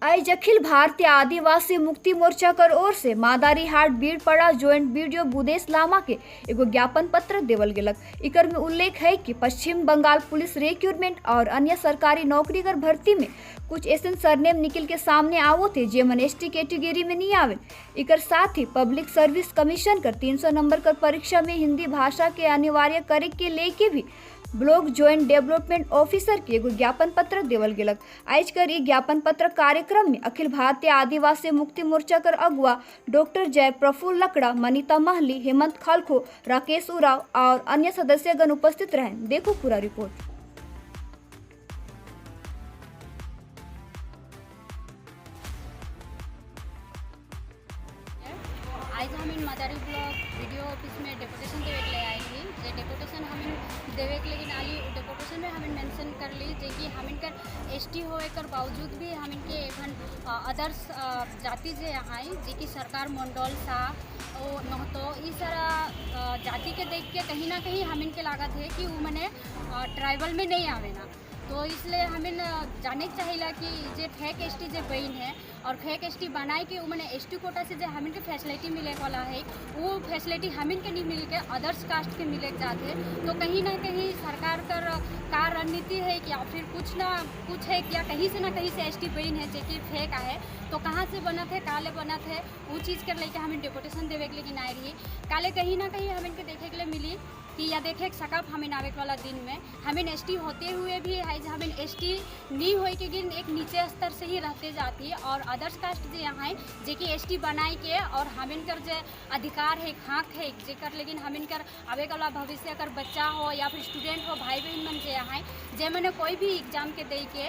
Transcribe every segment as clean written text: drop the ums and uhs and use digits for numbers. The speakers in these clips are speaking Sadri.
आज अखिल भारतीय आदिवासी मुक्ति मोर्चा कर ओर से मादारीहाट बीड़पड़ा ज्वाइंट बीडीओ बुदेश लामा के एगो ज्ञापन पत्र देवल गेलक। इकर में उल्लेख है कि पश्चिम बंगाल पुलिस रिक्रूटमेंट और अन्य सरकारी नौकरी कर भर्ती में कुछ ऐसे सरनेम निकल के सामने आवो थे जेमन एसटी कैटेगरी में नहीं आवे। इकर साथ ही पब्लिक सर्विस कमीशन कर 300 नंबर कर परीक्षा में हिंदी भाषा के अनिवार्य करे के लेके भी ब्लॉक ज्वाइंट डेवलपमेंट ऑफिसर के एगो ज्ञापन पत्र देवल गेलक। आज कर ई ज्ञापन पत्र कार्यक्रम में अखिल भारतीय आदिवासी मुक्ति मोर्चा कर अगुआ डॉक्टर जय प्रफुल्ल लकड़ा, मनीता महली, हेमंत खालखो, राकेश उराव और अन्य सदस्यगण उपस्थित रहे। देखो पूरा रिपोर्ट। आज हम इन मदारी ब्लॉक बीडीओ ऑफिस में डेपुटेशन देवे के लिए आई थी। जे डेपुटेशन हम देवे के लेकिन आली, डेपुटेशन में हमें मेंशन कर ली जे कि हम इनकर एसटी होए कर बावजूद भी हम इनके एखन अदर्स जाति जे आई, जे कि सरकार मंडल शाह ओ महतो ई सारा जाति के देख के कहीं ना कहीं हम इनके लागत है कि वो मने ट्राइबल में नहीं आवे ना। तो इसलिए हमें जाने के चाहिए कि जे फेक एसटी जे बन है और फेक एसटी बनाए के वो मैंने एसटी कोटा से जो हमिन के फैसिलिटी मिले वाला है, वो फैसिलिटी हमिन के नहीं मिल के अदर्स कास्ट के मिले जाते। तो कहीं ना कहीं सरकार कर का रणनीति है कि या फिर कुछ ना कुछ है क्या, कहीं से ना कहीं से एसटी बन है जो कि फेक है, तो कहाँ से बनत है, काले बनत है, वो चीज़ कर लेके हमें डेपुटेशन देवे के लेकिन आए रही। काले कहीं ना कहीं हमें के देखे के लिए मिली कि या देखे सकब हमें आवे वाला दिन में हमें एसटी होते हुए भी है, हमें एसटी नहीं होए के गिन एक नीचे स्तर से ही रहते जाती है और अदर्स कास्ट जो यहाँ है जे कि एसटी बनाए के और हमें कर जे अधिकार है, हक है जेकर, लेकिन हमें कर आवे वाला भविष्य कर बच्चा हो या फिर स्टूडेंट हो, भाई बहन मन जे यहाँ जे मैंने कोई भी एग्जाम के दे के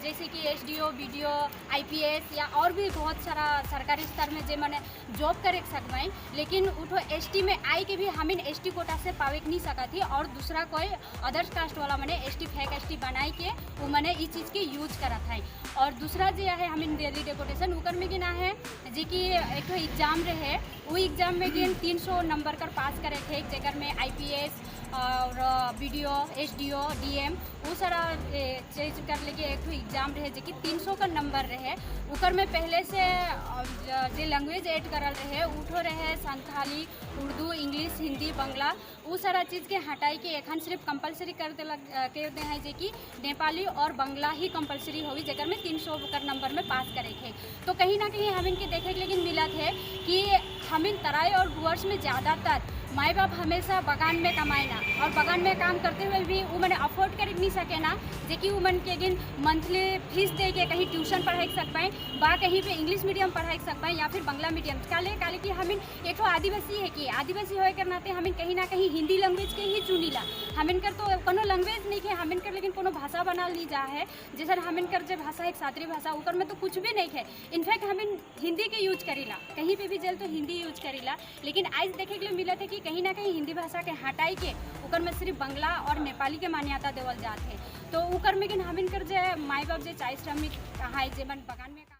जैसे कि एसडीओ, बीडीओ, आईपीएस या और भी बहुत सारा सरकारी स्तर में जे मैंने जॉब करे सकबाई, लेकिन उठो एसटी में आई के भी हमें एसटी कोटा से पावे के नहीं सका थी और दूसरा कोई अदर्स कास्ट वाला मैंने एसटी फेक एसटी बनाई के वो मैंने इस चीज़ के यूज करा था। और दूसरा जो है हमें डेली डेपुटेशन उकर में गिना है जे कि एक एग्जाम रहे, वो एग्जाम में गिन 300 नंबर कर पास करे थे, जेकर में आईपीएस और बीडीओ, एसडीओ, डीएम वो सारा चीज कर लेके एक एग्जाम रहे, जे कि 300 का नंबर रहे। उकर में पहले से जे लैंग्वेज ऐड करल रहे उठो रहे संथाली, उर्दू, इंग्लिश, हिंदी, बंगला, वो सारा चीज़ के हटाई के एखन सिर्फ कंपलसरी कर दे कर दे हैं जे कि नेपाली और बंगला ही कंपलसरी होगी, जेकर में 300 कर नंबर में पास करे के। तो कहीं ना कहीं हम इनके देखे के लेकिन मिलत है कि हम इन तराई और डुअर्स में ज़्यादातर माई बाप हमेशा बगान में कमाए ना और बगान में काम करते हुए भी वो मैंने अफोर्ड कर नहीं सके ना जे कि वो मन के अगिन मंथली फीस दे के कहीं ट्यूशन पढ़ाई सक पाए बा कहीं पे इंग्लिश मीडियम पढ़ाई सक पाए या फिर बंगला मीडियम। काले काले कि हमें एक ठो आदिवासी है कि आदिवासी होए कर नाते हमें कहीं ना कहीं हिंदी लैंग्वेज के ही चुनीला। हमें कर तो कोनो लैंग्वेज नहीं है, हमें कर लेकिन कोनो भाषा बना ली जा है, जैसे हमें कर जो भाषा है सातरी भाषा ऊपर में तो कुछ भी नहीं है। इनफैक्ट हमें हिंदी के यूज करीला, कहीं पे भी जल तो हिंदी यूज करीला, लेकिन आज देखे के लिए मिला था कि कहीं ना कहीं हिंदी भाषा के हटाई के उकर में सिर्फ बंगला और नेपाली के मान्यता देवल जात है। तो उकर में हमिन कर जे माई बाप जे चाय श्रमिक है जे मन बगान में